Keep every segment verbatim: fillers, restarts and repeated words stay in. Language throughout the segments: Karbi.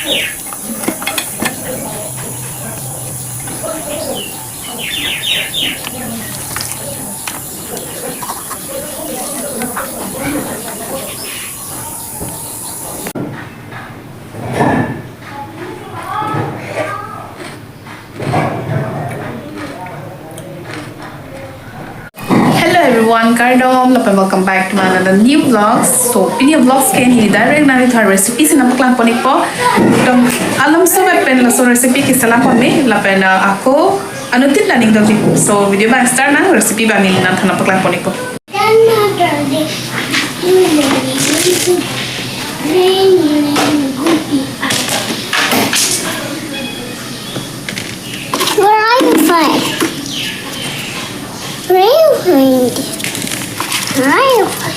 Hello everyone, kardom, lapen welcome back to my another new vlogs. So, pini vlogs ke neli direct nangli thar recipe si nangpaklang pon ikpo. Ekdom alam so pen laso recipe keselam pon me, lapen, uh, ako anuttin ta ning dongji. So, video abang start nang, recipe abang neli nangthan nangpaklang pon ikpo. Where are you from? Where are you from? Where are you from?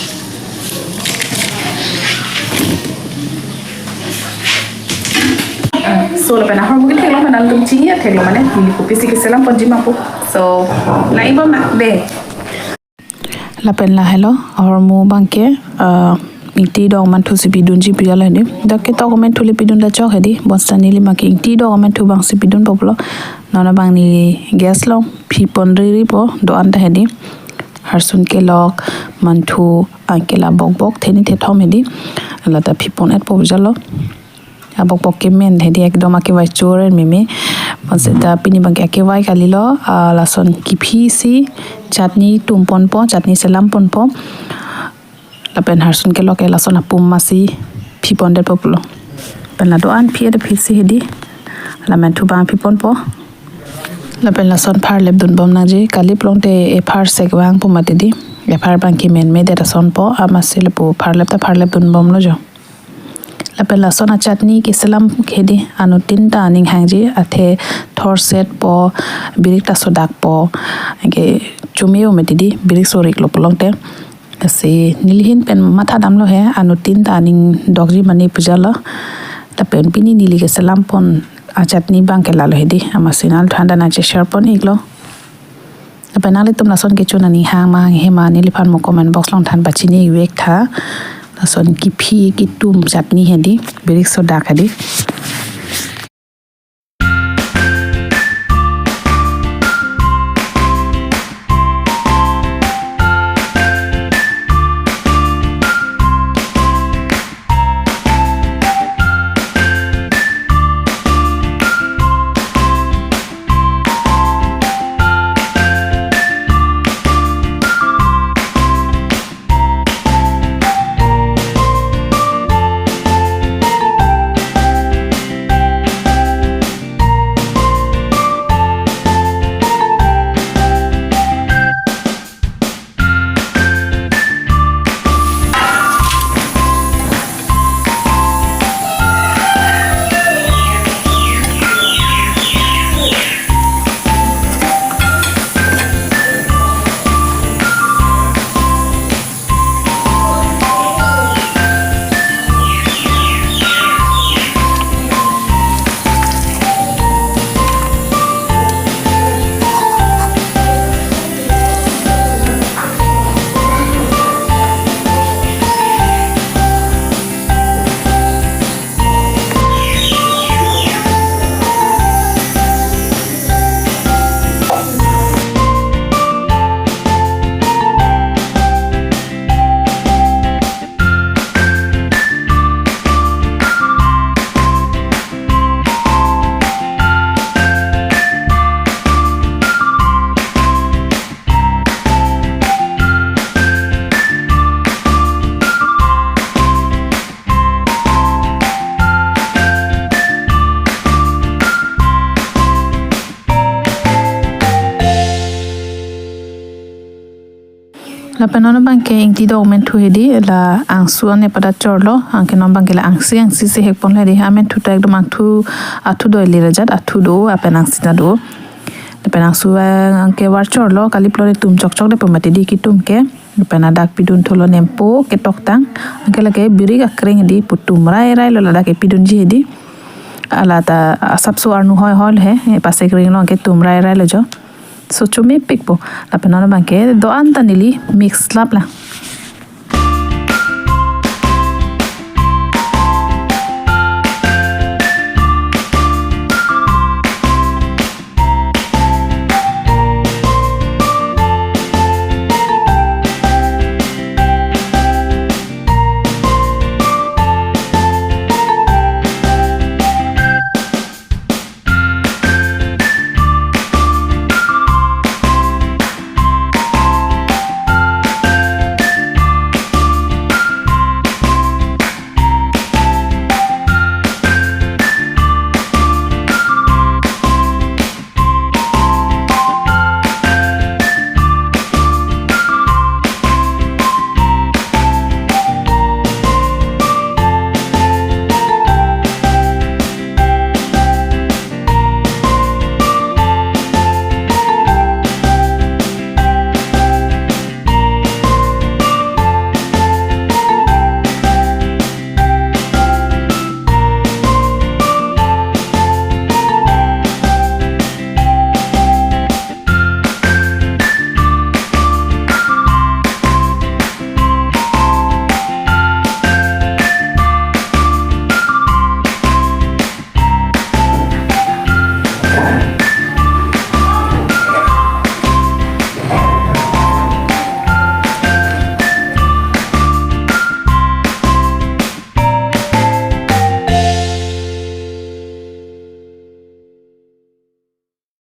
So, lapen ahormu ketheklong pen nangtum chini atheklo mane, neli kopisi keselam ponji ma pu. So, lang-ibom nang dei. Lapen lahelo, ahormu abangke, ah, ingti do-ong amanthu si pidunji pu jalo hedi. Dak ketok amanthu le pidun ta chok hedi. Bonta neli abangke ingti do-ong amanthu abang si pidunpo pulo. Non abang neli gas along phi pon riripo, do-an ta hedi. Harsun kelok, manthu, anke la bokbok, theni thethom hedi. Lata phi pon-etpo pu jalo. Abokbok ke men hedi, ekdom akevai chor-en meme. Bonseta pini abangke akevai kalilo, ah, lason kephi si chutney tum ponpo, chutney selam ponpo. Lapen harsun kelok ke lason apum masi phi pondetpo pulo. Pen la do-an phi-et aphi si hedi. La manthu abang phi ponpo. Lapen lason pharlep dunbom nangji, kali pulote ephar sek vangpo mati di. Ephar abangke men medet asonpo, amatsi lapu pharlep ta pharlep dunbomlo jo. Lapen lason achutney keselam ke hedi, anuttin ta aning hangji, athe thorsetpo, birik ta sodakpo, ke chome-o mati di, birik soriklo pulote. Lasi neli ahin pen mathadamlo he, anuttin ta aning dokji mane pu jalo. Lapen pini neli keselam pon achutney abangke lalo hedi, amatsi nangthan ta nangche-share pon iklo. Lapen nanglitum lason kecho nangning hang ma hanghe ma neliphan mo comment box along than pachini vek tha. Lason kephi ketum chutney hedi, birik sodak hedi. Lapen non abangke ingti do-ong amenthu hedi, la angsu an epada chorlo, anke non abangke la angsi angsi si hek ponlo hedi, amenthu ta ekdom angthu, athu doili rajat, athu do, lapen angsi ta do. Lapen angsu an anke var chorlo, kali pulote tum chokchok detpo mati di ketum ke. Lapen adak pidun thulo nempo ketok tang, anke lake birik akreng hedi pu tum rai rai lo, ladak ke pidunji hedi. Ala ta asapso arnu hoi hoi lo he, e pasek ring lo anke tum rai rai lo jo. So chomepikpo. Lapen non abangke do-an ta neli mix lap lang.